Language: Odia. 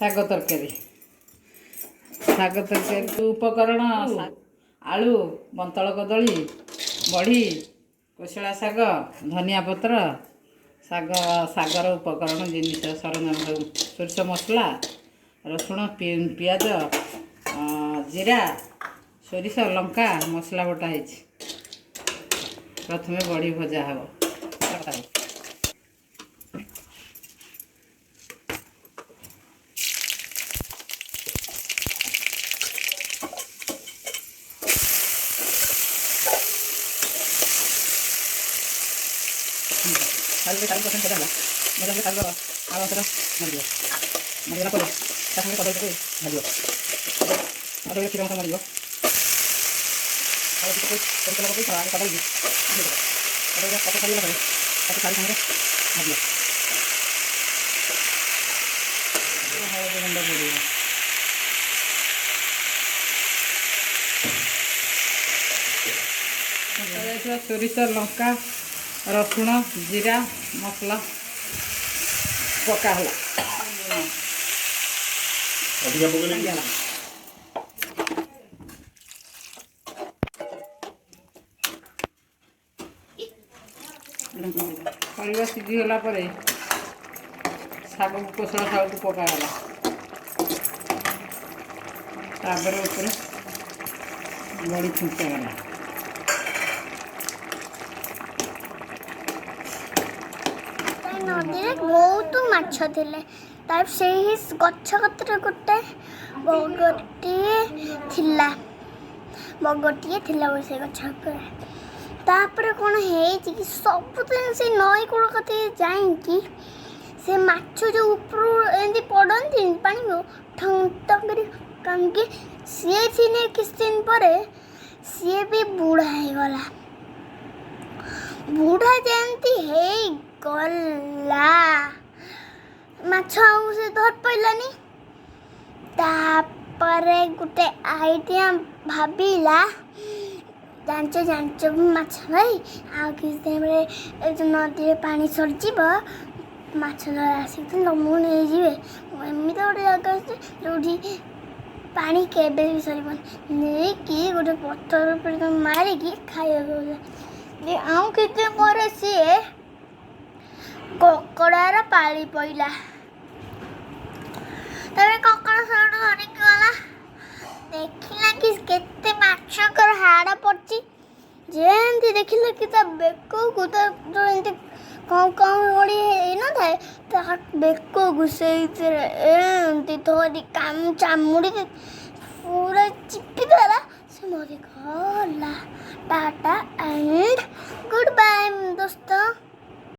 ଶାଗ ତରକାରୀ। ଶାଗ ତରକାରୀ ଉପକରଣ: ଆଳୁ, ବନ୍ତଳ କଦଳୀ, ବଢ଼ି, କୋଶଳା ଶାଗ, ଧନିଆ ପତ୍ର। ଶାଗର ଉପକରଣ ଜିନିଷ ସରଞ୍ଜାମ ସବୁ: ସୋରିଷ ମସଲା, ରସୁଣ, ପିଆଜ, ଜିରା, ସୋରିଷ, ଲଙ୍କା ମସଲା ବଟା ହେଇଛି। ପ୍ରଥମେ ବଢ଼ି ଭଜା ହେବ। 40% ଭଜା ହେଲା। ଭଜା ହେଲେ ଶାଗ ଆଳୁ ଅଂଶଟା ମରିଯିବ। ମରିଗଲା ପରେ ତା ସାଙ୍ଗରେ କଦଳୀ ପକାଇ ଭାଜିବ। କଦଳୀ କ୍ଷୀର ଅଂଶ ମରିଯିବ। ହଳଦୀ ପକାଇ, ସୋରିଷ ତେଲ ପକାଇ ଆଗ କଦଳୀ ଭାଜିଦେବ। କଦଳୀଟା କଷା ଛାଡ଼ିଗଲା ପରେ ତାକୁ ଶାଗ ସାଙ୍ଗରେ ଭାଜିବ। ହଳଦୀ ଗୁଣ୍ଡ ପଡ଼ିବ। ଯାଇଥିବା ସୋରିଷ, ଲଙ୍କା, ରସୁଣ, ଜିରା ମସଲା ପକା ହେଲା। ଅଧିକା ପକେଇଲେ ହେଲା। ପରିବା ସିଝିଗଲା ପରେ ଶାଗକୁ, କୋଶଳା ଶାଗକୁ ପକାଗଲା। ତାପରେ ଉପରେ ବଡ଼ି ଛୁଞ୍ଚାଗଲା। ନଦୀରେ ବହୁତ ମାଛ ଥିଲେ। ତାର ସେଇ ଗଛ କତିରେ ଗୋଟେ ବଗଟିଏ ଥିଲା। ବଗଟିଏ ଥିଲା ସେ ଗଛ ଉପରେ। ତାପରେ କ'ଣ ହେଇଛି କି, ସବୁଦିନ ସେ ନଈ କୂଳ କତିକି ଯାଇକି ସେ ମାଛ ଯେଉଁ ଉପରୁ ଏମିତି ପଡ଼ନ୍ତିନି ପାଣିକୁ ଠଙ୍ଗ ଠଙ୍ଗ କରି କାହିଁକି, ସିଏ ଥିନେ। କିଛି ଦିନ ପରେ ସିଏ ବି ବୁଢ଼ା ହେଇଗଲା। ବୁଢ଼ା ଯେମିତି ହେଇଗଲା, ମାଛ ଆଉ ସେ ଧରି ପାରିଲାନି। ତାପରେ ଗୋଟେ ଆଇଡ଼ିଆ ଭାବିଲା, ଜାଣିଛ ଜାଣିଛ ମାଛ ଭାଇ, ଆଉ କିଛି ଦିନ ପରେ ଏ ଯେଉଁ ନଦୀରେ ପାଣି ସରିଯିବ, ମାଛ ଧରା ଆସିକି ତମକୁ ନେଇଯିବେ। ଏମିତି ଗୋଟେ ଜାଗା ଅଛି ଯେଉଁଠି ପାଣି କେବେ ବି ସରିବନି, ନେଇକି ଗୋଟେ ପଥର ଉପରେ ତମେ ମାରିକି ଖାଇବାକୁ ଗଲା। ଯେ ଆଉ କିଛି ଦିନ ପରେ ସିଏ କଙ୍କଡ଼ାର ପାଳି ପଇଲା। ତାପରେ କଙ୍କଡ଼ା ସବୁଠୁ ଧରିକି ଗଲା। ଦେଖିଲା କି କେତେ ମାଛଙ୍କର ହାଡ଼ ପଡ଼ିଛି। ଯେମିତି ଦେଖିଲା କି ତା ବେକକୁ, ତା ଯେଉଁ ଏମିତି କଁ କଁ ଭଳି ହେଇନଥାଏ, ତା ବେକକୁ ସେଇଥିରେ ଏମିତି ଧରି କାମୁଡ଼ି ପୁରା ଚିପି ଦେଲା। ସେ ମରିଗଲା।